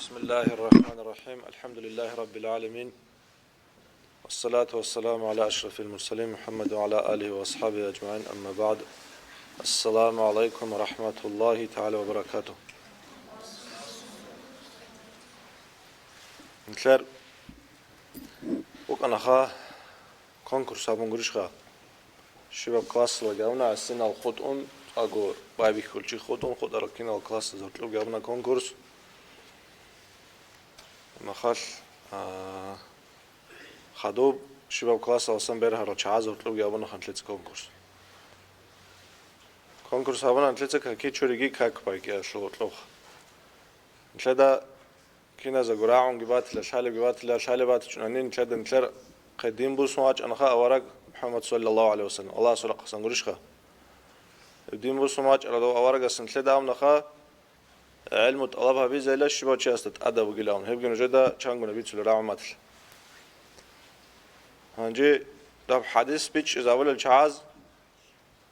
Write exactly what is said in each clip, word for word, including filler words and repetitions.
بسم الله الرحمن الرحيم. الحمد لله رب العالمين. والصلاة والسلام على أشرف المرسلين محمد وعلى آله وأصحابه أجمعين. أما بعد. السلام عليكم ورحمة الله تعالى وبركاته. Нилъер букӀанаха конкурс гьабун гурищха? Щибаб классалги гьабуна, гӀисинал хутӀун, цӀакъго байбихьулчи хутӀун, хутӀарал кинал классаз гьоркьоб гьабуна конкурс. Махал, а, хадуб, щибаб классаласан бергьарал чагӀаз гьоркьоб гьабуна ханлъица конкурс. Конкурс гьабуна нилъеца каки чуриги как байкӀиялъул гьоркьоб. Нилъеда киназего рагӀунги батила, лъалебги батила, лъалеб батичӀунани нилъеда нилъер хъедин бусун вачӀанаха авараг МухӀаммад саллаллагьу гӀалайгьи вассалам, Аллагьасул рахъасан гурищха? Гьев дин бусун вачӀарав аварагас нилъеда абунаха, гӀелму тӀалаб гьабизейила щибав чиясда тӀадаб бугилан, гьебги нужеда чангуна бицулеб рагӀун батила. Гьанже даб хӀадис бичӀчӀизабулел чагӀаз,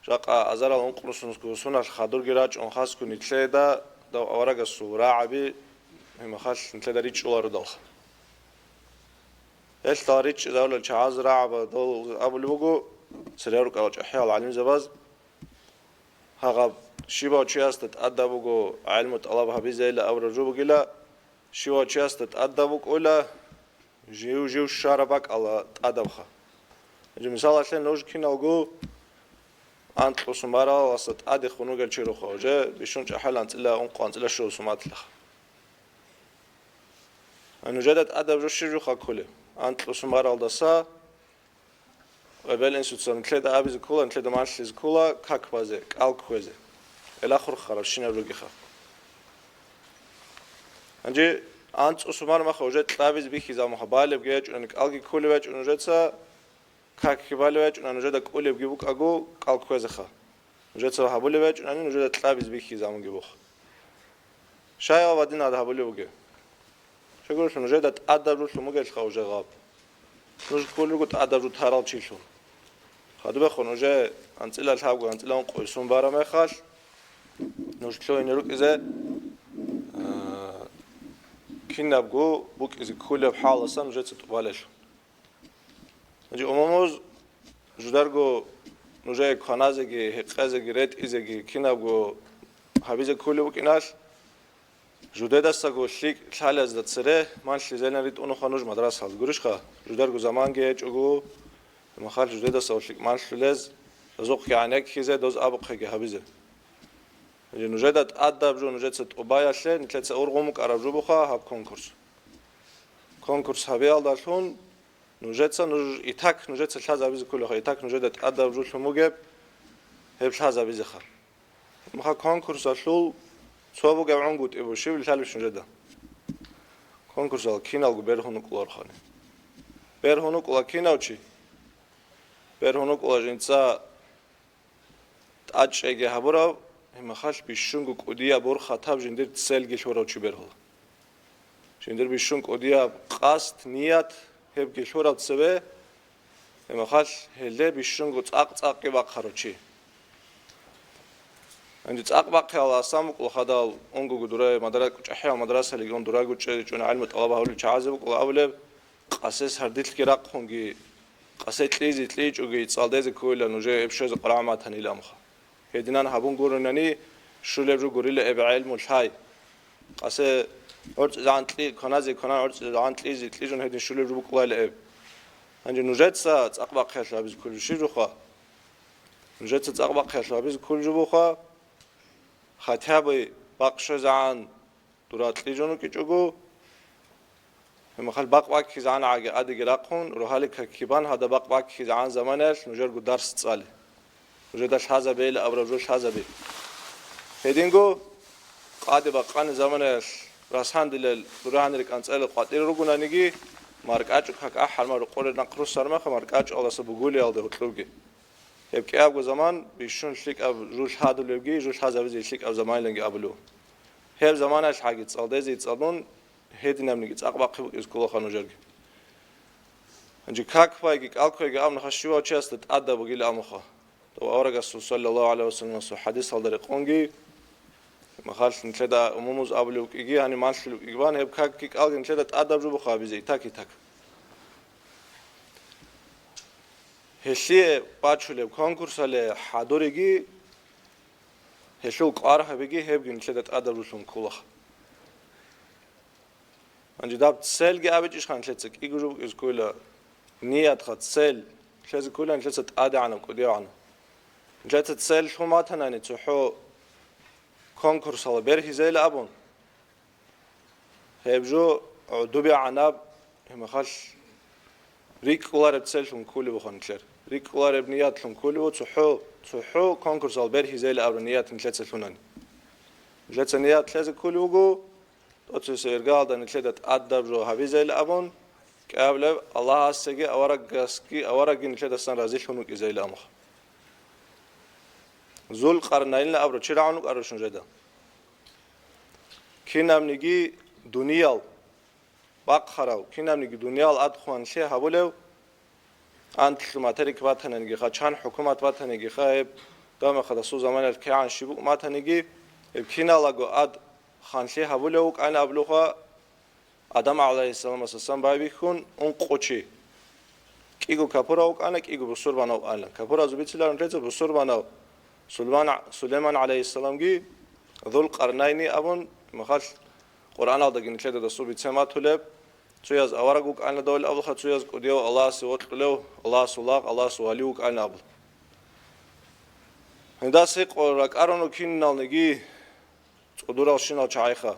жакъа азарал ункънусунго суналъ хадурги рачӀун хасго нилъеда дав аварагасул рагӀаби гьимахалъ нилъеда ричӀчӀулародалха. Гьелъал ричӀчӀизабулел чагӀаз рагӀабадал абулеб буго, церер рукӀарал чӀахӀиял гӀалимзабаз, гьагъаб щибав чиясда тӀадаб буго гӀелму тӀалаб гьабизейила абураб жо бугила, щивав чиясда тӀадаб букӀула, жив-жив щвараб бакӀалда тӀадабха. Гьанже мисалалъе, нуж киналго анкьусун баралдаса тӀаде хун вугел чи руха, уже бищун чӀахӀел анцӀила ункъо анцӀила щуго суматлъаха. Нужеда тӀадаб жо щиб жуха кколеб? Анкьусун баралдаса эбел-инсуца нилъеда абизе ккола, нилъеда малъизе ккола как базе, кӀал кквезе. Эла хурхарабщинаб ругеха. Гьанже анцӀусун бармаха уже кьабизе бихьизабуха, балебги гьечӀони, кӀалги кколеб гьечӀо нужеца, какги балев гьечӀони, нужеда кӀолебги букӀаго, кӀал кквезеха. Нужеца гьабулеб гьечӀони, нужеда кьабизе бихьизабунги буха. Щай гьаб гьадинаб гьабулеб бугеб? Щайгурелъул нужеда тӀадаб жо лъун бугелха уже гьаб. Нуж кколел руго тӀадаб жо тарал чилъун. Хадубехун уже анцӀила лъабго, анцӀила ункъо исун бараб мехалъ, нуж лъугьине рукӀизе, а, кинабго букӀизе кколеб хӀалалъа нужеца тӀубалелъул. Гьанже умумуз жударго нужее кваназеги, гьекъезеги, ретӀизеги кинабго гьабизе кколеб букӀиналъ, жудедасаго лъикӀ лъалезда цере малъизейилан ритӀунуха нуж мадрасалда. Гурищха, жударго заманги гьечӀого, махал жудедасаго лъикӀ малъулез, дозухъе гӀенеккизе, доз абухъеги гьабизе. Гьанже нужеда тӀадаб жо нужеца тӀубаялъе, нилъеца ургъун букӀараб жо буха гьаб конкурс. Конкурс гьабиялдалъун нужеца, нуж, итак нужеца лъазабизе кколеха, итак нужеда тӀадаб жо лъун бугеб, гьеб лъазабизеха. Муха конкурсалъул цо бугеб гӀунгутӀи бу, щиб лъалеб нужеда? Конкурсал киналго бергьун вукӀулархани. Бергьун вукӀула кинав чи? Бергьун вукӀула жинца тӀачӀеги гьабурав, гьимахалъ бищунго кӀудияб борхатаб жиндир целги лъурав чи бергьула. Жиндир бищун кӀудияб къасд, ният, гьебги лъурав цеве, гьимахалъ гьелде бищунго цӀакъ-цӀакъги бахъарав чи. Гьанже цӀакъ бахъияласан букӀула хадал унгого дурай мадра-, чӀахӀиял мадрасалиги ун дурайго чӀезичӀони гӀелму тӀалаб гьавулел чагӀазе букӀула абулеб, къасес гьардилъги рахъунги, къасе кьизе кьичӀоги цӀалдезе ккойилан уже эб щвезе къварагӀматанила амха. Гьединан гьабун гурунани, щулеб жо гурила эб гӀелму лъай. Къасе гӀорцӀизегӀан кьи-, кваназе кванан гӀорцӀизегӀан кьизе кьижун гьедин щулеб жо букӀулайла эб. Гьанже нужеца цӀакъ бахъиялъ гьабизе кколеб жо щиб жуха? Нужеца цӀакъ бахъиялъ гьабизе кколеб жо буха, хотя бы бакъ щвезегӀан дура кьижун вукӀичӀого, гьебмахал бакъ баккизегӀан гӀаги адиги рахъун, рогьалил какги бан гьадаб бакъ баккизегӀан заманаялъ нужерго дарс цӀале. Нужеда лъазабейила абураб жо лъазаби. Гьединго къаде бакъани заманаялъ расандилел дура гьанире кӀанцӀалел къватӀире ругонаниги, маркӀачӀул как ахӀарма рукъоре нахъ руссармаха маркӀачӀуялдаса бугулиялда гьоркьобги. Гьеб кӀиябго заман бищун лъикӀаб жо лъадулебги, жо лъазабизе лъикӀаб заманиланги абулев. Гьеб заманалъ гьаги цӀалдезе цӀалун, гьединабниги цӀакъ бахъи букӀизе кколаха нужерги. Гьанже как байги, кӀал кквеги абунаха щивав чиясда тӀадаб бугила амуха. Дов аварагасул саллаллагьу гӀалайгьи вассаламасул хӀадисалда рекъонги, махалъ нилъеда умумуз абулев вукӀиги, гьаниб малъулев вукӀиги бан, гьеб какги кӀалги нилъеда тӀадаб жо буго гьабизе, итак-итак. Гьелъие бачулеб конкурсалъе хӀадуриги, гьелъул кӀвар гьабиги, гьебги нилъеда тӀадаб жолъун кколаха. Гьанже даб цельги абичӀищха нилъеца, кӀиго жо букӀизе ккола, ниятха, цель, нилъеца ккола нилъеца тӀадегӀанаб, кӀудияб гӀанаб. Нилъеца цель лъун батанани цохӀо конкурсалда бергьизейилан абун, гьеб жо гӀодобегӀанаб, гьеб мехалъ рикӀкӀунареб цель лъун кколеб буго нилъер. РикӀкӀунареб ният лъун кколеб буго цохӀо, цохӀо конкурсалда бергьизейилан абураб ният нилъеца лъунани. Нилъеца ният лъезе кколеб буго, тӀоцебесеб иргаялда нилъеда тӀадаб жо гьабизейилан абун, кӀиабилеб Аллагьасеги аварагасги, аварагги нилъедасан разилъун вукӀизейилан абун. Зулкъарнайнилан абурав чи рагӀун вукӀарав нужеда? Кинабниги дуниял бахъарав, кинабниги дуниял ад хъванлъи гьабулев, анлъго материк батанигиха, чан хӀукумат батанигиха, гьеб дагьаб мехалъ дасул заманаялъ кигӀан щиб букӀун батаниги, гьеб киналго ад хъанлъи гьабулев вукӀана абулебха, Адам гӀалайгьиссаламасдасан байбихьун ункъо чи. КӀиго капурав вукӀана, кӀиго бусурбанав вукӀана. Капуразул бициларун лъеца бусурбанав Сулейман, Сулейман гӀалайгьиссаламги Зулкъарнайни абун, мехалъ Къуръаналдаги нилъеда дасул бицен батулеб, цояз авараг вукӀана давулеб абулха, цояз кӀудияв Аллагьасе вокьулев, Аллагьасул лагъ, Аллагьасул вали вукӀана абул. Гьелдаса гьикъо ракӀарун киналниги цӀудуралщинал чагӀиха.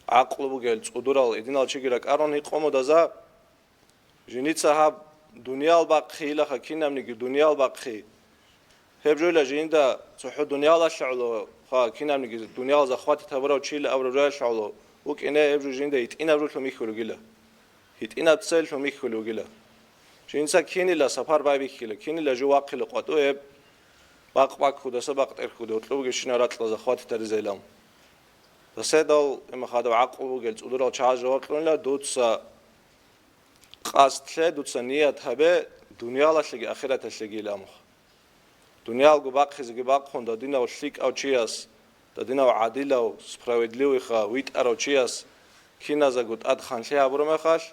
ГӀакълу бугел цӀудурал гьединал чиги ракӀарун гьикъо мудаза, жинца гьаб дуниял бахъи илаха, кинабниги дуниял бахъи. Гьеб жойла жинда цохӀо дуниялалъе гӀоло, ха, кинабниги дуниял захватить гьабурав чийила абураб жоялъе гӀоло вукӀине, гьеб жо жинда гьитӀинаб жолъун бихьулев вугила. ГьитӀинаб целлъун бихьулев вугила. Жинца кинила сапар байбихьила, кинила жо вахъила къватӀу гьеб бакъ баккудаса бакъ тӀерхьуде гьоркьоб бугебщинаб ракьал захватить гьаризейилан. Доседал имахадав гӀакълу бугел цӀудурал чагӀаз жаваб кьунила, дуца къасд лъе, дуца ният гьабе, дуниялалъеги ахираталъеги иламухъ. Дуниялго бахъизеги бахъун, дадинав лъикӀав чияс, дадинав гӀадилав, справедливыйха, витӀарав чияс киназего тӀад хъанлъи гьабураб мехалъ,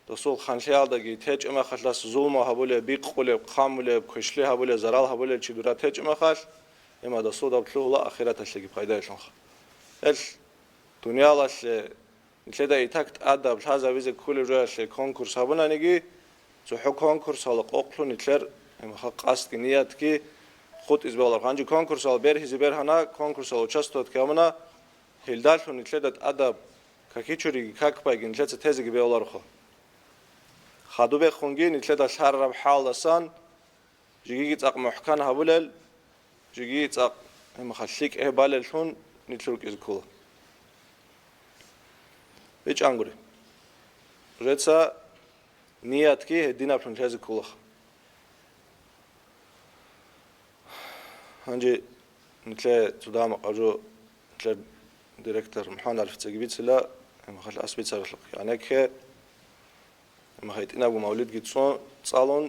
досул хъанлъиялдаги течӀеб мехалъ дас зулму гьабулеб, бикъулеб, хъамулеб, квешлъи гьабулеб, зарал гьабулел чи дура течӀеб мехалъ, гьеб досул даб лъугьула ахираталъеги пайдаялъунха. Гьел дуниялалъе нилъеда итак тӀадаб лъазабизе кколеб жоялъе конкурс гьабунаниги, цохӀо конкурсалда къокълъун нилъер гьеб мехалъ къасдги ниятги хутӀизе бегьуларо. Гьанже конкурсалда бергьизе бергьана, конкурсалда участвовать гьабуна, гьелдалъун нилъеда тӀадаб какичуриги какбайги нилъеца тезеги бегьулароха. Хадубехунги нилъеда лъарараб хӀалдасан жигиги цӀакъ мухӀкан гьабулел, жигиги цӀакъ гьеб мехалъ лъикӀ гьеб балеллъун нилъ рукӀизе ккола. БичӀчӀангури. Жеца ниятги гьединаблъун лъезе кколаха. Гьанже нилъее цо дагьаб макъ гьабичӀо, нилъер директор МухӀаммад ГӀариф цеги бицила, гьеб мехалъ ас бицаралъухъ гӀенекке, гьеб мехалъ гьитӀинабго мавлидги цо-, цӀалун,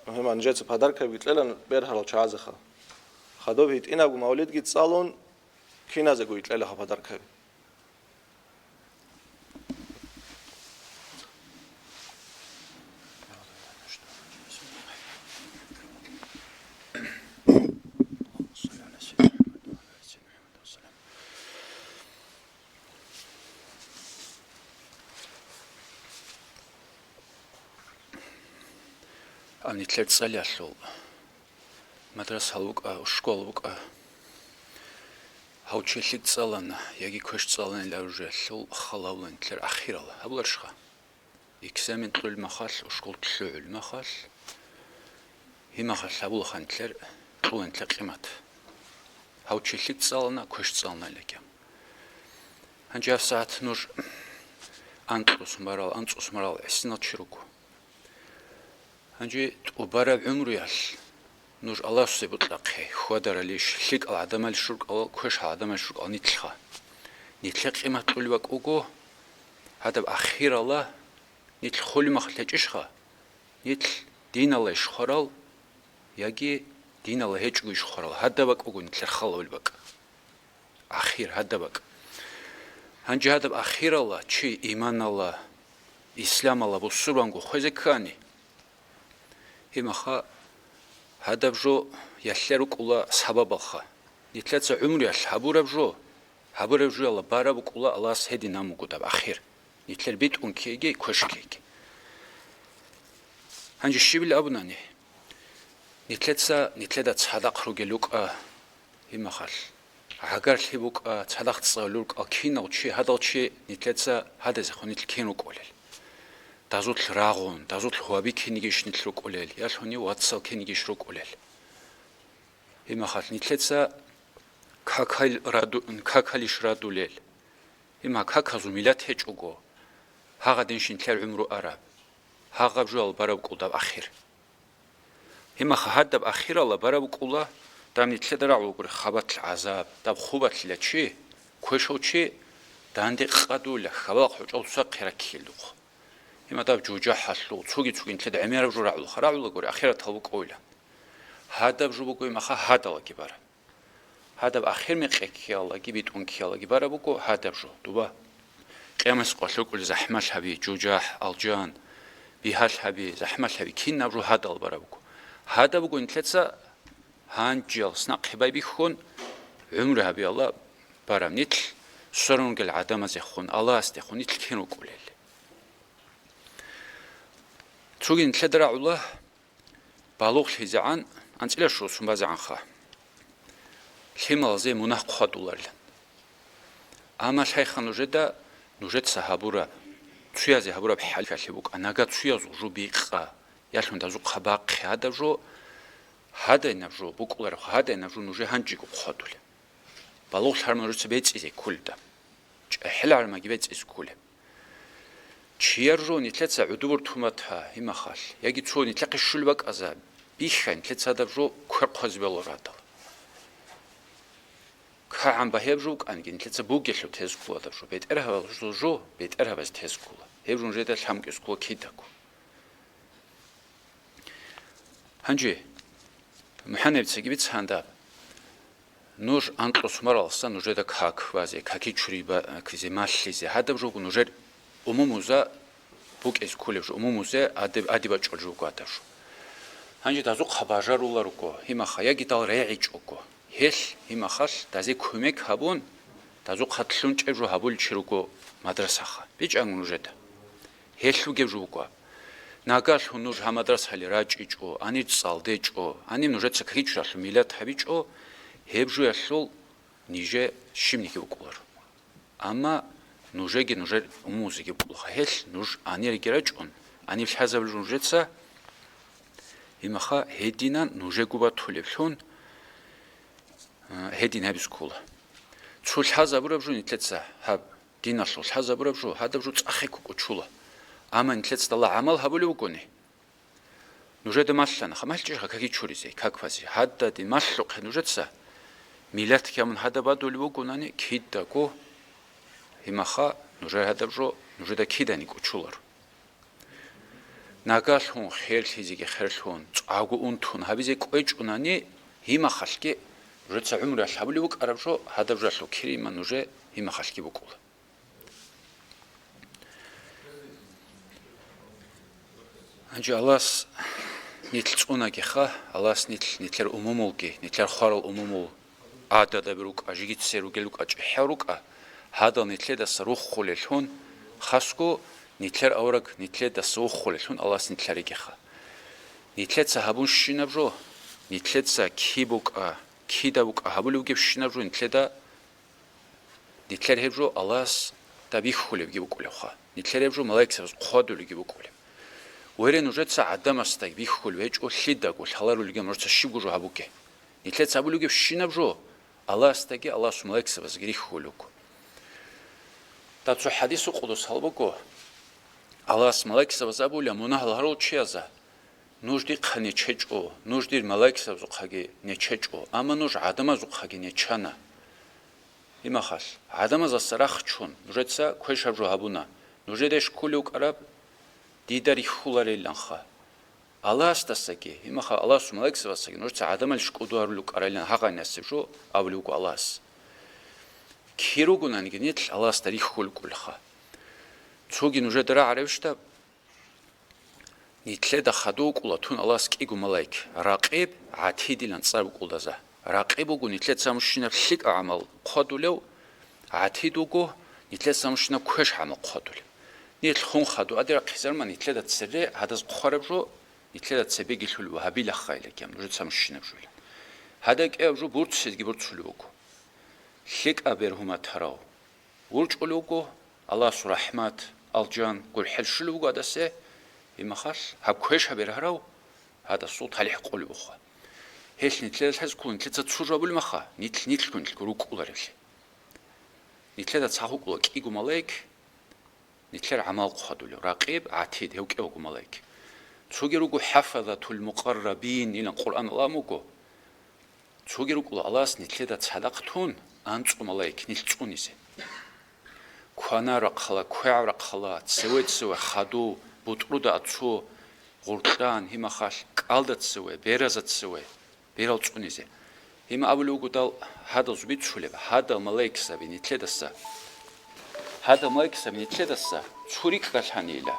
гьеб мехалъ нижеца подаркабиги кьела бергьарал чагӀазеха. Хадуб гьитӀинабго мавлидги цӀалун, киназего кьелаха подаркаби. Гьаниб нилъер цӀалиялъул мадрасал букӀа, школ букӀа, гьав чи лъикӀ цӀалана яги квеш цӀаланила ружаялъул халавлан нилъер ахирал гьабуларищха? Экзамен кьолеб мехалъ, школ лъугӀулеб мехалъ, гьеб мехалъ гьабулаха нилъер, кьула нилъер къимат. Гьав чи лъикӀ цӀалана, квеш цӀалана илагьа. Гьанже гьабсагӀат нуж анкьго сон барал, анцӀго сон барал гӀисинал чи руго. Гьанже тӀубараб гӀумруялъ нуж Аллагьасде бокьухъе хьвадаралищ, лъикӀал гӀадамалищ рукӀал, квешал гӀадамалищ рукӀал нилъха? Нилъер къимат кьолеб бакӀ буго, гьадаб ахиралда нилъ холеб мехалъ гьечӀищха? Нилъ диналда иш хварал яги диналда гьечӀого иш хварал, гьадаб бакӀ буго нилъер халавулеб бакӀ. Ахир гьадаб бакӀ. Гьанже гьадаб ахиралда чи иманалда, исламалда бусурбанго хвезе ккани, гьимаха гьадаб жо ялъа рукӀула сабабалха. Нилъеца гӀумруялъ гьабураб жо, гьабураб жоялда бараб букӀула Аллагьас гьедин гьабун бугодаб ахир. Нилъер битӀун ккеги, квеш ккеги. Гьанже щибил абунани, нилъеца, нилъеда цадахъ ругел рукӀа, гьимахалъ, гӀагарлъи букӀа, цадахъ цӀалул рукӀа, кинав чи, гьадал чи нилъеца гьадазехун нилъ кин рукӀулел. Дазулъ рагъун, дазулъ гьваби кинигищ нилъ рукӀулел, ялъуни вацал кинигищ рукӀулел. Гьимахалъ нилъеца какал раду-, какалищ радулел. Гьимаха каказул миллат гьечӀого, гьагъадинщ нилъер гӀумру араб. Гьагъаб жоялда бараб букӀула даб ахир. Гьимаха гьадаб ахиралда бараб букӀула, даб нилъеда рагӀулагури хабалъ гӀазаб, даб хубалъила чи, квешав чи, данде къадула, хьабал гьоркьоб сахъе раккилдухъ. Гьимаха даб жужахӀалъул, цоги-цоги нилъеда гӀемераб жо рагӀулаха, рагӀулагури ахираталда букӀойилан. Гьадаб жо буго гьимаха гьадалги бараб. Гьадаб ахир мекъи ккеялдаги битӀун ккеялдаги бараб буго гьадаб жо, дуба. Къиямасеб къоялъ рукӀулел захӀмалъ гьаби, жужахӀ, алжан, бигьалъ гьаби, захӀмалъ гьаби, кинаб жо гьадалда бараб буго. Гьадаб буго нилъеца гьанжеялъ нахъе байбихьун, гӀумру гьабиялда бараб нилъ, сверун ругел гӀадамазехун, Аллагьасдехун нилъ кин рукӀулел. Цоги нилъеда рагӀула, балугълъизегӀан анцӀила щуго сон базегӀанха, лъималазе мунагь хъвадуларилан. Амма лъайха нужеда, нужеца гьабураб, цуязе гьабураб хӀалхьалъи букӀа, нага цуязул жо бикъа, ялъун дазухъа бахъе гьадаб жо, гьадайнаб жо букӀуларебха, гьадайнаб жо нужее гьанжего хъвадулеб. Балугълъараб нужеца бецӀизе кколеб даб. ЧӀехӀел гӀалмаги бецӀизе кколеб. Чияр жо нилъеца гӀодобе тун бата гьимахалъ, яги цо нилъехъе щулеб бакӀаза бихьа, нилъеца гьадаб жо квер хъвазе балура гьадал. КагӀан багьияб жо букӀанги, нилъеца бугелъул тезе ккола гьадаб жо, бетӀергьабазул жо бетӀергьабазе тезе ккола. Гьеб жо нужеда лъазе ккола кидаго. Гьанже, МухӀаммадицаги бицанила, нуж анкьго сумаралдаса нужеда как базе, каки чури ба-, ккезе, малъизе, гьадаб жо буго нужер умумузда букӀине кколеб жо, умумузда адаб-, адаб бачӀунеб жо буго гьадаб жо. Гьанже дазухъа бажарулел руго, гьимаха, яги дал регӀичӀого. Гьелъ, гьимахалъ, дазие кумек гьабун, дазухъа лъунчӀеб жо гьабулев чи руго мадрасаха. БичӀчӀанго нужеда. Гьелъ бугеб жо буго. Нагагьлъун нуж гьаб мадрасалде рачӀичӀо, гьаниб цӀалдечӀо, гьаниб нужеца каки чуралъул миллат гьабичӀо, гьеб жоялъул нижее щибниги букӀуларо. Амма нужеги нужер умумузеги букӀулаха гьелъ, нуж гьаниреги рачӀун, гьаниб лъазабулеб жо нужеца, гьимаха, гьединан нужего батулеблъун, а, гьедин гьабизе ккола. Цо лъазабураб жо нилъеца гьаб, диналъул лъазабураб жо, гьадаб жо цӀахъе ккучула. Амма нилъеца дала гӀамал гьабулеб бугони, нужеда малъана, ха, малъичӀищха каки чуризе, как базе. Гьададин малъухъе нужеца, миллатги гьабун гьадаб бадулеб бугонани, кидаго, гьимаха, нужер гьадаб жо нужеда кидани кӀучуларо. Нагагьлъун херлъизеги херлъун, цӀакъго унтун гьабизе кӀвечӀонани, гьимахалъги, нужеца гӀумруялъ гьабулеб букӀараб жо, гьадаб жоялъул кири-иман нужее гьимахалъги букӀула. Гьанже Аллагьас нилъ цӀунагиха, Аллагьас нилъ, нилъер умумулги, нилъер хварал умумул, гӀададаб рукӀа, жеги цере ругел рукӀа, чӀехӀел рукӀа, гьадал нилъедаса рохулеллъун, хасго нилъер авараг нилъедаса вохулеллъун Аллагьас нилъ гьаригиха. Нилъеца гьабунщинаб жо, нилъеца киб букӀа, кида букӀа гьабулеб бугебщинаб жо нилъеда, нилъер гьеб жо Аллагьасда бихьулебги букӀулебха, нилъер гьеб жо малаикзабаз хъвадулебги букӀулеб. Вере, нужеца гӀадамасдаги бихьулеб гьечӀо, лъидаго лъаларулебги нужеца щибго жо гьабуге. Нилъеца гьабулеб бугебщинаб жо Аллагьасдаги Аллагьасул малаикзабазги рихьулеб буго. Доб цо хӀадисул къудус гьаб буго, Аллагьас малаикзабаз абула мунагь гьарулел чиязе: «Нуж дихъа нечечӀо, нуж дир малаикзабазухъаги нечечӀо, амма нуж гӀадамазухъаги нечана». Гьимахалъ, гӀадамаздаса рахчун, нужеца квешаб жо гьабуна, нужеда щколев вукӀараб дида рихьулареллъанха. Аллагьасдасаги, гьимаха Аллагьасул малаикзабаздаги нужеца гӀадамалищ кӀодо гьарулев вукӀаралилан гьагъанасеб жо абулеб буго Аллагьас. Кир ругонаниги нилъ Аллагьасда рихьулкӀулха. Цоги нужеда рагӀарабищ даб? Нилъеда хадув вукӀула тун Аллагьас кӀиго малаик, Ракъиб, ГӀатидилан цӀар букӀулдаза. Ракъиб вуго нилъеца мужчинаб лъикӀаб гӀамал хъвадулев, ГӀатид вуго нилъеца мужчинаб квеш гӀамал хъвадулев. Нилъ хун хадув адирахъизарма нилъеда цере гьадаз хъвараб жо, нилъеда цебеги лъулеб гьабилахха илагьам, нужеца мужчинаб жойилан. Гьадакьаб жо бурцизги бурцулеб буго. ЛъикӀаб бергьумат гьарав. ВурчӀулев вуго, Аллагьасул рахӀмат, алжан, гурхӀел щулев вуго гьадасе, гьимахалъ, гьаб квеш гьабер гьарав, гьадасул талихӀ къулеб буха. Гьелъ нилъеда лъазе ккола нилъеца цо жо абулеб маха, нилъ нилъго нилъго рукӀуларевлъи. Нилъеда цахӀ вукӀула кӀиго малаик, нилъер гӀамал хъвадулев, Ракъиб, ГӀатид, гьев кӀев вуго малаик. Цоги руго хӀафазатул мукъаррабин, илан Къуръан ламуго. Цоги рукӀула Аллагьас нилъеда цадахъ тун анцӀу малаик нилъ цӀунизе. Квана рахъала, квегӀав рахъала, цеве-цеве хадув, бутӀруда ацу, гъуркьан, гьимахалъ, кӀалда цеве, бераза цеве, берал цӀунизе. Гьима абулев вугодал гьадазу бицулеб, гьадал малаикзаби нилъедаса, гьадал малаикзаби нилъедаса цо рикӀкӀалъанила.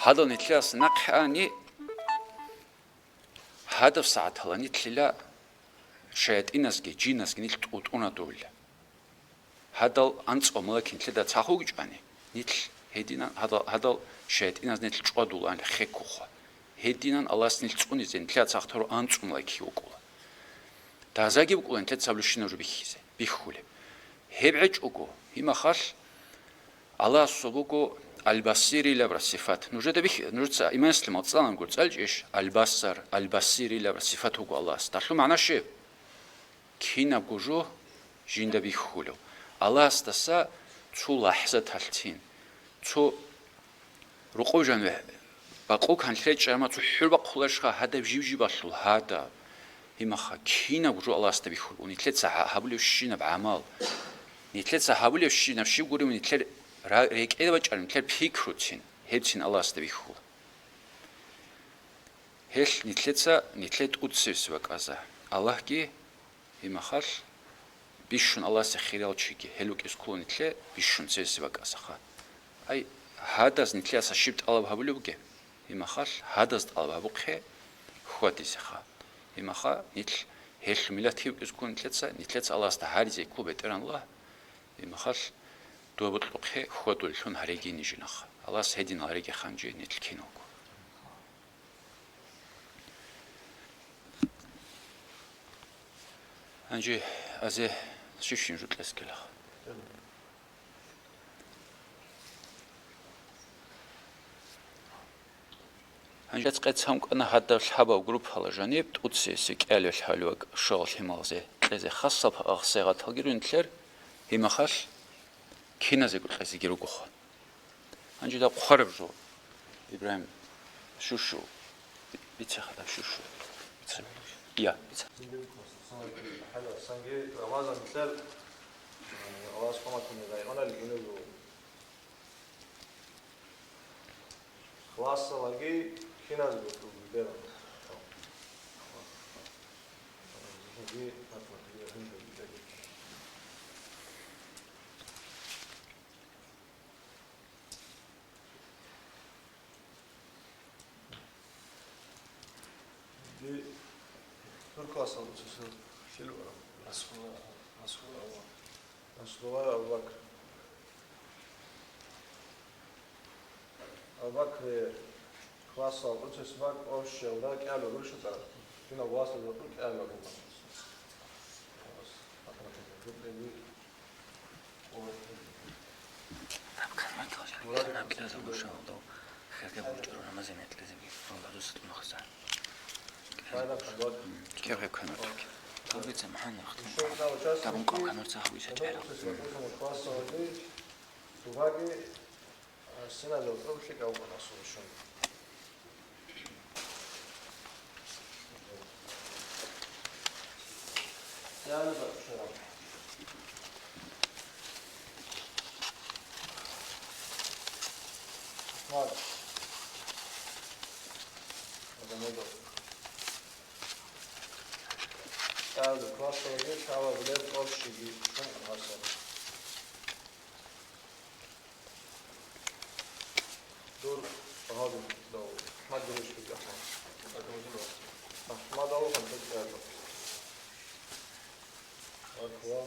Гьадал нилъедаса нахъе ани, гьадаб сагӀатала нилъила шаятӀиназги, жиназги нилъ тӀутӀуна дуйла. Гьадал анцӀго малаик нилъеда цахӀ вугичӀани, нилъ гьединан гьадал, гьадал шаятӀиназ нилъ чӀвадулаан хеккуха. Гьединан Аллагьас нилъ цӀунизе нилъеда цахӀ тару анцӀго малаикги вукӀула. Дазаги букӀула нилъеца гьаб лущинаб жо бихьизе, бихьулеб. Гьеб гӀечӀого, гьимахалъ, Аллагьасул буго Аль-Басирилабра сифат. Нужеда бихьи, нужеца иман-ислам цӀалангур цӀалчӀищ, Аль-Басар, Аль-Басирилабра сифат вуго Аллагьас. Дагьлъун магӀна щиб? Кинабго жо жинда бихьулев. Аллагьасдаса цо лахӀзаталъцин, цо рукъов жаниве бакъу канлъи речӀчӀарма цо хӀур бахъуларищха гьадаб жив-живалъул гьадаб? Гьимаха, кинабго жо Аллагьасда бихьулев, нилъеца гьа-, гьабулевщинаб гӀамал, нилъеца гьабулевщинаб щиб гурев нилъер ра-, рекӀелъ бачӀараб нилъер пикруцин, гьебцин Аллагьасда бихьула. Гьелъ нилъеца, нилъе тӀуцевси бакӀаза. Аллагьги, гьимахалъ, бищун Аллагьасе хириял чиги, гьел вукӀиз ккола нилъе бищун цевеси бакӀазаха. Ай, гьадаз нилъеца щиб тӀалаб гьабулеб бугеб? Гьимахалъ, гьадаз тӀалаб гьабухъе хьвадизеха. Гьимаха, нилъ гьелъул миллат вукӀиз ккола нилъеца, нилъеца Аллагьасда гьаризе ккола БетӀергьан Аллагь, гьимахалъ, дуе бокьухъе хьвадулелъун гьареги нижинах. Аллагьас гьединал гьареги ханжи нилъ киналго. Гьанже азе щивщин жо кьес ккелаха. Гьанже къецан кӀана гьадаб лъабаб группала жаниб тӀуцесеб кӀиабилеб лъабабилеб бакӀ щугъал лъималазе кьезе хасаб гьагъсегъаталги рунилъер, гьимахалъ киназего кьезеги ругоха. Гьанже даб хъвараб жо, Ибрагьим, щушу, бицеха даб щушу. Бице. Я, бице. Санги Рамазан нилъер, Аллагьас хъуматуни районал гьинуго. Классалаги киназго берун. Ди тур классалда цо-цо хил вара. Расхула, расхула ава. Расхула Абу Бакр. Абу Бакр классалда цо-цо бак общалда кӀалур рушата. Дина классалда кӀалур рума. ТӀаде классалги лъала билеб къо щиги чӀун гьасаб. Дур гьадин дав. Ахмад Дурушев Ахмад. Ахмад Алхам тӀаде. Аква.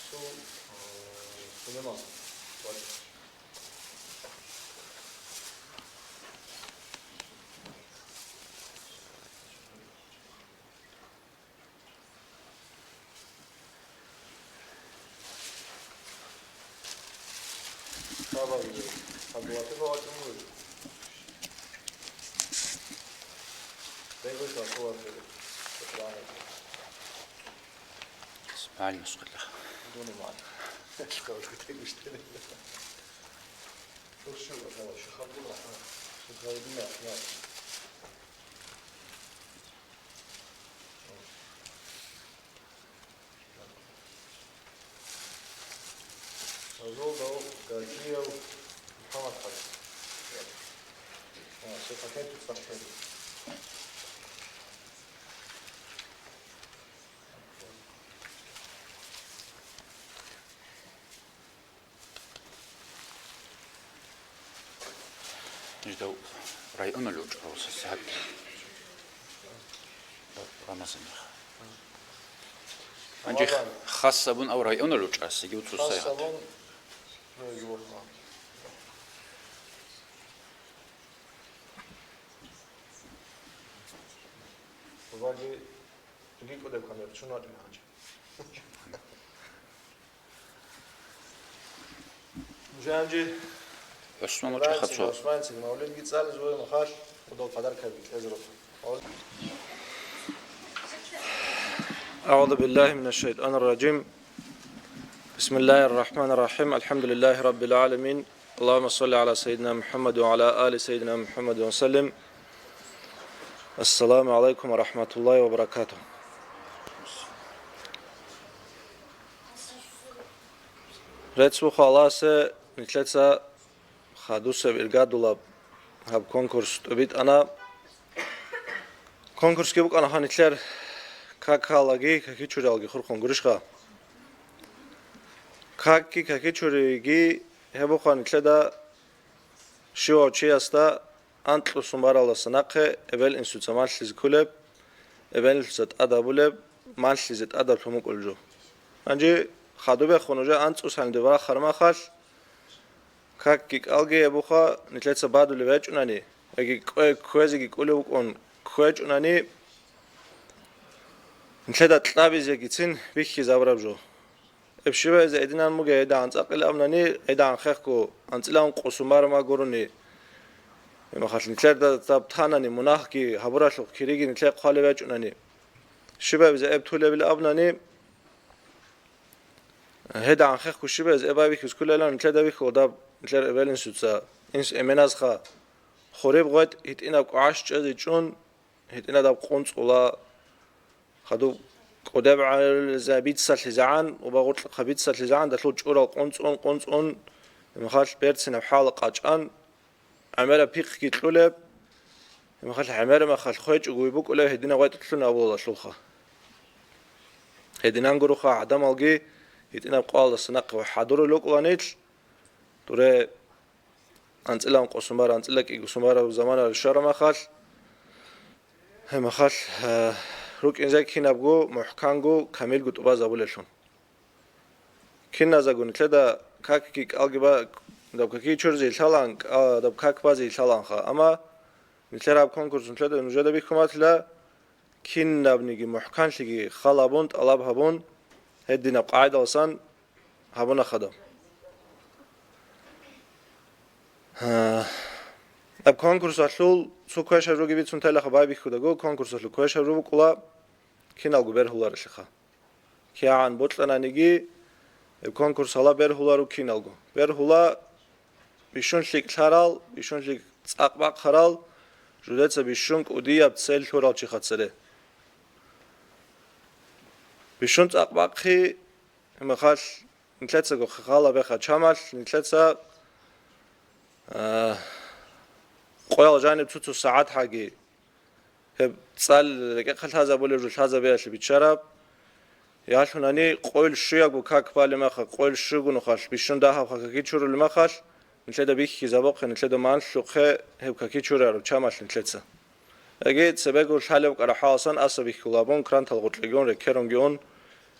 Су-, э, Сулейман. Спальня, что ли? Азулдав Гажиев МухӀаммад-хӀажи. А, все пакеты цӀакъ. Жидав районал учӀарал сосиат. Рамазан. Анжи Рамазан. Хас сабун ав районал учӀарас, иги уцу сай гьат. Хас сабун, ну, иги вахъа. Ваги, иги кӀудеб камер, чун вачӀин гьанчи. Жанжи. ГӀусман вачӀа хацо. ГӀусманцин Мавлидги цӀализ вугев махалъ, удал подаркаби кьезе рухъ. أعوذ بالله من الشيطان الرجيم. بسم الله الرحمن الرحيم. الحمد لله رب العالمين. اللهم صل على سيدنا محمد وعلى آل سيدنا محمد وسلم. السلام عليكم ورحمة الله وبركاته. Рецц буго Аллагьасе, нилъеца хадусеб иргадулаб гьаб конкурс тӀубитӀана. Конкурсги букӀана гьанилъер какалаги какичуриялги хурхун гурищха? Какги какичуриги гьеб буго нилъеда щивав чиясда анкьусун баралдаса нахъе эбел-инсуца малъизе кколеб, эбел-инсуца тӀад гьабулеб, малъизе тӀадаблъун букӀулеб жо. Гьанже хадубехун уже анцӀусанде барахъараб махалъ, какги кӀалги гьеб буго нилъеца бадулеб гьечӀунани, яги кӀве-, кквезеги кӀулев вукӀун кквечӀунани, нилъеда кьабизегицин бихьизабураб жо. Эб щибабизе гьединан бугеб, гьедагӀан цӀакъилаб абунани, гьедагӀан хехго анцӀила ункъо сумарма гурони. Гьеб махалъ нилъерда даб танани, мунагьги гьабуралъухъ кириги нилъер хъвалеб гьечӀунани. Щибабизе эб тулебила абунани, гьедагӀан хехго щибабизе эб байбихьиз кколелан нилъеда бихьула даб нилъер эбел-инсуца, инс-эменазха, хуриб гъветӀ гьитӀинаб кӀвагӀаш чӀезе чӀун, гьитӀинадаб къунцӀула, хадуб кӀудеб гӀалза бицалъизегӀан, убагъурлъухъа бицалъизегӀан, далъул чӀурал къунцӀун, къунцӀун, гьебмахалъ берцинаб хӀал къачӀан, гӀемераб пихъги кьулеб, гьебмахалъ гӀемераб махалъ хвечӀого букӀулеб гьединаб гъветӀ лъун абула далъулха. Гьединан гуроха гӀадамалги гьитӀинаб къоялдаса нахъе хӀадурулел рукӀула нилъ, дуре анцӀила ункъо сумар, анцӀила кӀиго сумараб замана рушараб махалъ, гьеб махалъ, а, рукӀинзе кинабго мухӀканго, камилго тӀубазабулеллъун. Киназего нилъеда какги кӀалги ба-, даб каки чурзи лъалан, кӀа-, даб как бази лъаланха. Амма нилъер гьаб конкурс нилъеда нужеда бихьун батила, кинабниги мухӀканлъиги халабун, тӀалаб гьабун, гьединаб къагӀидалсан гьабуна хадаб. Гьа, аб конкурсалъул цо квешаб жоги бицун тайлаха байбихьудаго, конкурсалъул квешаб жо букӀула киналго бергьуларелъиха. КигӀан бокьананиги, гьеб конкурс гьала бергьуларо киналго. Бергьула бищун лъикӀ лъарал, бищун лъикӀ цӀакъ бахъарал, жудеца бищун кӀудияб цель лъурал чиха цере. Бищун цӀакъ бахъи, гьебмахалъ нилъецаго хала беха чамалъ, нилъеца, а, Къоял жаниб цо-цо сагӀат гьаги гьеб цӀалел рекӀехъе лъазабулеб жо лъазабиялъе биччараб. Ялъунани къойил щуябго как балеб мехалъ, къойил щуго нухалъ бищун дагьабха каки чурулеб мехалъ, нилъеда бихьизабухъе, нилъеда манлъухъе гьеб каки чурараб чамалъ нилъеца. Яги цебего лъалеб кӀарахӀаласан аса бихьулабун, крантал гъоркьегун, рекерунги ун,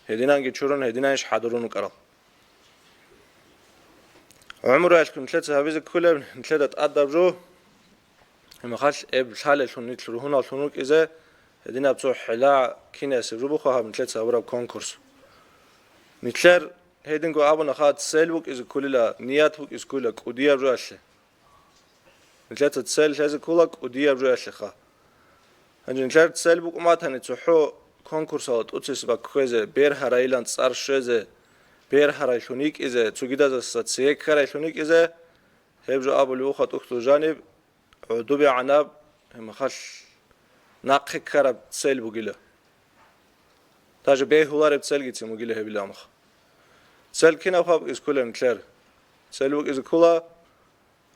гьединанги чурун, гьединанищ хӀадурун вукӀарал. ГӀумруялъго нилъеца гьабизе кколеб, нилъеда тӀадаб жо, гьеб мехалъ эб лъалелъун нилъ ругьуналлъун рукӀизе, гьединаб цо хӀела кинасе жубухъа гьаб нилъеца гьабураб конкурс. Нилъер гьединго абуна ха, цель букӀизе кколила, ният букӀизе кколила кӀудияб жоялъе. Нилъеца цель лъезе ккола кӀудияб жоялъеха. Гьанже нилъер цель букӀун батани, цохӀо конкурсалда тӀоцебесеб бакквезе, бергьарайилан цӀар щвезе, бергьарайлъун йикӀизе, цогидазаса цее ккарайлъун йикӀизе, гьеб жо абулеб буха тӀухьдул жаниб, гӀодобегӀанаб, гьеб мехалъ нахъе ккараб цель бугила. Даже бегьулареб цельгицин бугила гьебила амха. Цель кинаб гьаб букӀизе кколеб нилъер? Цель букӀизе ккола,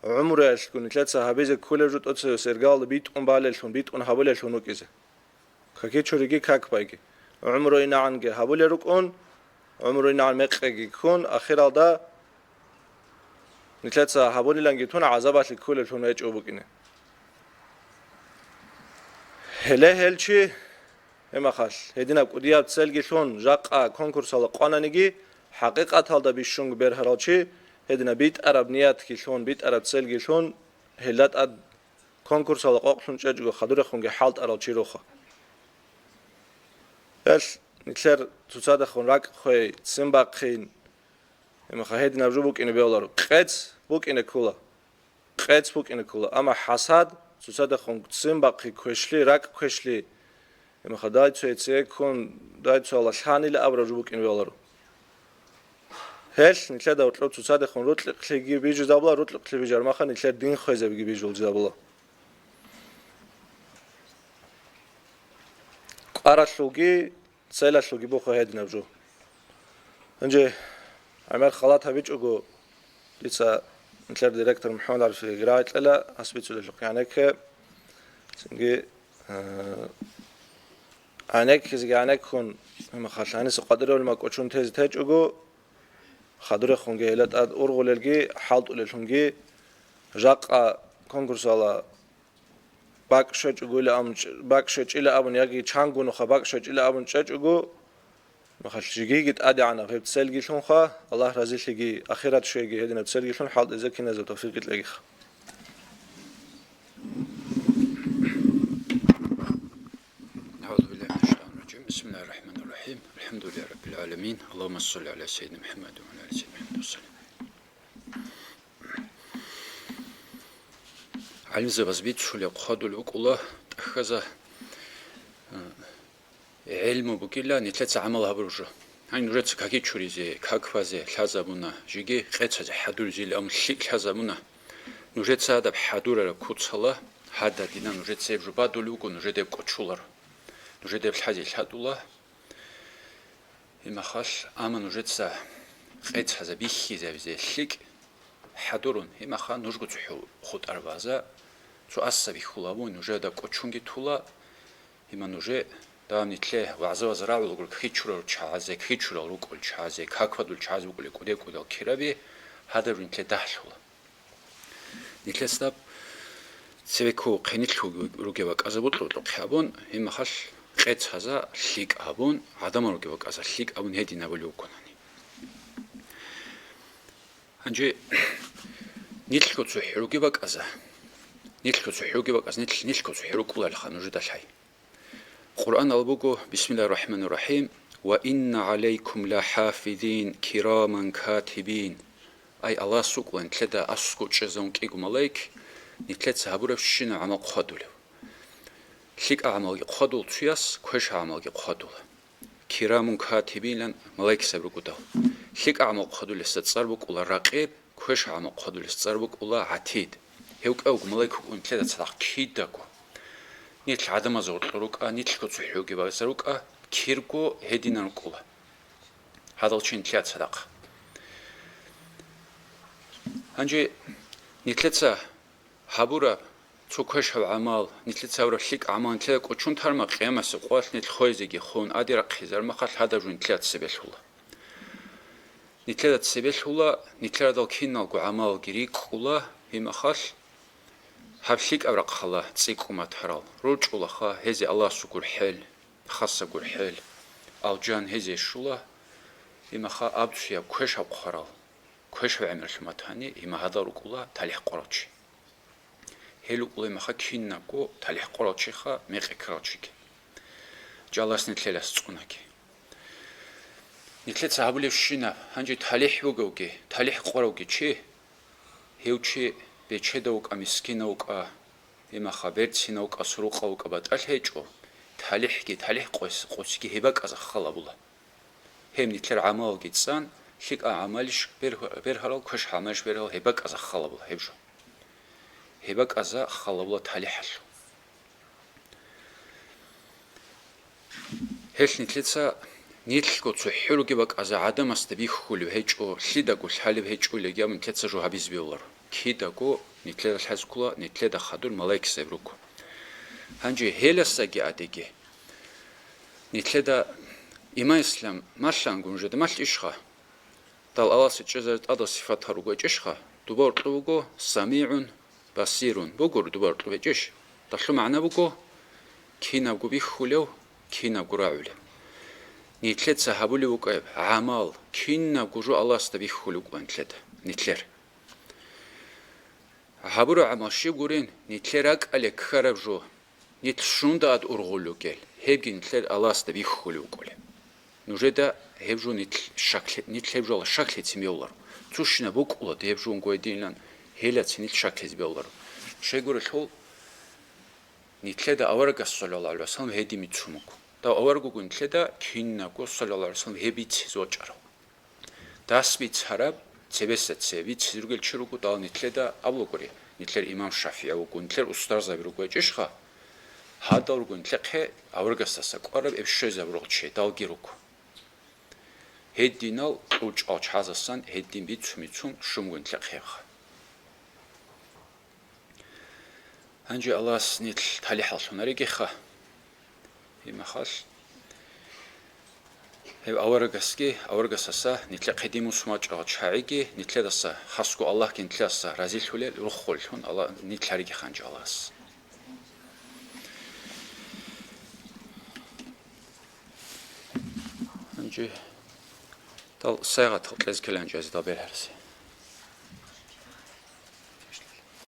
гӀумруялъго нилъеца гьабизе кколеб жо тӀоцебесеб иргаялда битӀун балеллъун, битӀун гьабулеллъун рукӀизе. Каки чуриги как байги. ГӀумруйнагӀанги гьабулел рукӀун, гӀумруйнагӀан мекъиги ккун, ахиралда нилъеца гьабуниланги тун гӀазабалъе кколеллъун гьечӀо букӀине. Гьеле гьел чи, гьеб мехалъ, гьединаб кӀудияб цельги лъун, жакъа конкурсалда къвананиги, хӀакъикъаталда бищунго бергьарал чи, гьединаб битӀараб ниятги лъун, битӀараб цельги лъун, гьелда тӀад конкурсалда къокълъун чӀечӀого хадурехунги хӀалтӀарал чи руха. Гьел нилъер цоцадехун ракӀ хвей, ццин бахъин, гьеб мехалъ гьединаб жо букӀине бегьуларо. Къец букӀине ккола. Къец букӀине ккола, амма хӀасад, цоцадехун ццин бахъи квешлъи, ракӀ квешлъи, гьеб мехалъ дай цояй цее ккун, дай цояла лъанила абураб жо букӀине бегьуларо. Гьел нилъеда гьоркьоб цоцадехун рокьукълъиги бижизабула, рокьукълъи бижараб мехалъ нилъер дин хвезабиги бижулзабула. КӀваралъулги, целалъулги буха гьединаб жо. Гьанже гӀемер халат гьабичӀого, дица нилъер директор МухӀаммад ГӀарифиги рагӀи кьела, гьас бицунелъухъ гӀенекке. Цинги, э, гӀенеккизеги гӀенеккун, гьеб мехалъ гьаниса къватӀире гӀолима кӀочон тезе течӀого, хадурехунги гьелда тӀад ургъулелги, хӀалтӀулеллъунги, жакъа конкурсала бакӀ щвечӀого ила абун, бакӀ щвечӀила абун яги чанго нуха бакӀ щвечӀила абун чӀечӀого, мехалъ жигиги тӀадегӀанаб гьеб целги лъунха, Аллагь разилъиги, ахират щвеги гьединаб целги лъун хӀалтӀизе киназаб тавфикъ кьегиха. أعوذ بالله من الشيطان الرجيم. بسم الله الرحمن الرحيم. الحمد لله رب العالمين. اللهم صل على سيدنا محمد وعلى آل سيدنا محمد وسلم. ГӀалимзабаз бицулеб хъвадул букӀула тӀахьаза, э, гӀелму бугила нилъеца гӀамал гьабураб жо. Гьаниб нужеца каки чуризе, как базе лъазабуна, жеги къецазе хӀадуризеилан лъикӀ лъазабуна. Нужеца гьадаб хӀадурараб куцала, гьададина нужеца гьеб жо бадулеб буго, нужеда гьеб кӀочуларо. Нужеда гьеб лъазе лъадула. Гьеб мехалъ, амма нужеца къецаза бихьизабизе лъикӀ хӀадурун, гьеб мехалъ нужго цохӀо хутӀарабаза цо аса бихьулабун, нужеда кӀочунги тула, гьеб мехалъ нужеда нилъее вагӀза-вагӀза рагӀулаго ккечӀурал чагӀазе, ккечӀурал рукӀул чагӀазе, какбадул чагӀазе букӀулеб кӀудиял-кӀудиял кираби гьадаб нилъее дагьлъула. Нилъеца даб цеве ккун хъенилъ ругев вакӀаза бокьа-бокьухъе абун, гьеб мехалъ къецаза лъикӀ абун, гӀадамал ругев вакӀаза лъикӀ абун гьедин абулеб букӀунани. Гьанже нилъго цохӀо ругев вакӀаза, нилъго цохӀо ругев вакӀаза, нилъ, нилъго цохӀо рукӀуларелха нужеда лъай. Къуръаналда буго, бисмиллагьир рахӀманир рахӀим, «Ва инна гӀалайкум ла хӀафизин, кираман катибин». Ай, Аллагьас вукӀула нилъеда аскӀов чӀезавун кӀиго малаик, нилъеца гьабурабщинаб гӀамал хъвадулев. ЛъикӀаб гӀамалги хъвадула цояс, квешаб гӀамалги хъвадула. Кирамун катибинилан малаикзаби руго дагьав. ЛъикӀаб гӀамал хъвадулесда цӀар букӀула Ракъиб, квешаб гӀамал хъвадулес цӀар букӀула ГӀатид. Гьев кӀиявго малаик вукӀун нилъеда цадахъ кидаго. Нилъ гӀадамазда гъоркье рукӀа, нилъго цохӀо ругебазда рукӀа, кирго гьединан рукӀула. Гьадал чи нилъеда цадахъ. Гьанже нилъеца гьабураб цо квешав гӀамал, нилъеца гьабураб лъикӀ гӀамал нилъеда кӀочон тарма, къиямасеб къоялъ нилъ хвезеги хун, аде рахъизе, гьеб мехалъ гьадаб жо нилъеда цебелъула. Нилъеда цебелъула, нилъер гьадал киналго гӀамалги рикӀкӀула, гьеб мехалъ гьаб лъикӀаб рахъалда цӀикӀкӀун батарал рорчӀулаха, гьезие Аллагьасул гурхӀел, хасаб гурхӀел, алжан гьезие щола, гьеб мехалъ абцуяб квешаб хъварал, квешаб гӀемерлъун батани, гьеб мехалъ гьадал рукӀула талихӀ къварав чи. Гьел рукӀула гьеб мехалъ кинабго талихӀ къварав чиха мекъи ккарал чиги. Аллагьас нилъеда цӀунаги. Нилъеца гьабулебщинаб, гьанже талихӀ бугевги, талихӀ къваравги чи, гьев чи бечедав вукӀа, мискинав вукӀа, гьеб мехалъ берцинав вукӀа, сурукъав вукӀа, батӀалъи гьечӀо, талихӀги, талихӀ къос-, къосиги гьеб бакӀазда хал гьабула. Гьеб нилъер гӀамалги цӀан, лъикӀаб гӀамалищ бер-, бергьарал, квешаб гӀамалищ бергьарал, гьеб бакӀазда хал гьабула гьеб жо. Гьеб бакӀазда хал гьабула талихӀалъул. Гьелъ нилъеца нилъго цохӀо ругеб бакӀазда гӀадамасда бихьулеб гьечӀо, лъидаго лъалеб гьечӀолеги абун нилъеца жо гьабизе бегьуларо. Кидаго нилъеда лъазе ккола, нилъеда хадур малаикзаби руго. Гьанже гьелдасаги гӀадеги, нилъеда иман-ислам малъанго нужеда малъичӀищха? Дал Аллагьасе чӀезаризе тӀадал сифатал руго гьечӀищха? Дуба гьоркьоб буго самигӀун, басирун. Бугони дуба гьоркьоб гьечӀищ? Далъул магӀна буго, кинабго бихьулев, кинабго рагӀулев. Нилъеца гьабулеб букӀа гьеб гӀамал, кинабго жо Аллагьасда бихьулеб букӀа нилъеда, нилъер. Гьабураб гӀамал щиб гурин, нилъер ракӀалде ккараб жо, нилъ щунда тӀад ургъулел ругел, гьебги нилъер Аллагьасда бихьулеб букӀулеб. Нужеда гьеб жо нилъ щаклъи-, нилъ гьеб жоялда щаклъицин бегьуларо. Цущинаб букӀула гьеб жо, унго гьединилан, гьелдаса нилъ щаклъизе бегьуларо. Щайгурелъул, нилъеда аварагас, саллаллагьу гӀалайгьи вассалам, гьедин бицун буго. Дов авараг вуго нилъеда кинабго, саллаллагьу гӀалайгьи вассалам, гьеб бицине вачӀарав. Дас бицараб, цебеса цебе бицине ругел чи руго, дов нилъеда абулагури, нилъер имам ШафигӀи вуго, нилъер устарзаби руго гьечӀищха? Гьадал руго нилъехъе аварагасдаса кӀвараб гьеб щвезабурал чи, далги руго. Гьединал кьучӀал чагӀаздасан гьедин бицун-бицун щун буго нилъехъеха. Гьанже Аллагьас нилъ талихӀаллъунаригиха. Гьеб мехалъ гьев аварагасги, аварагасдаса нилъехъе дин бицун вачӀарал чагӀиги, нилъедаса хасго Аллагьги нилъедаса разилъулел руххуллъун Аллагь нилъ гьаригиха гьанже Аллагьас. Гьанже дал сайгъатал кьезе ккела гьанже гьезда бергьарасе.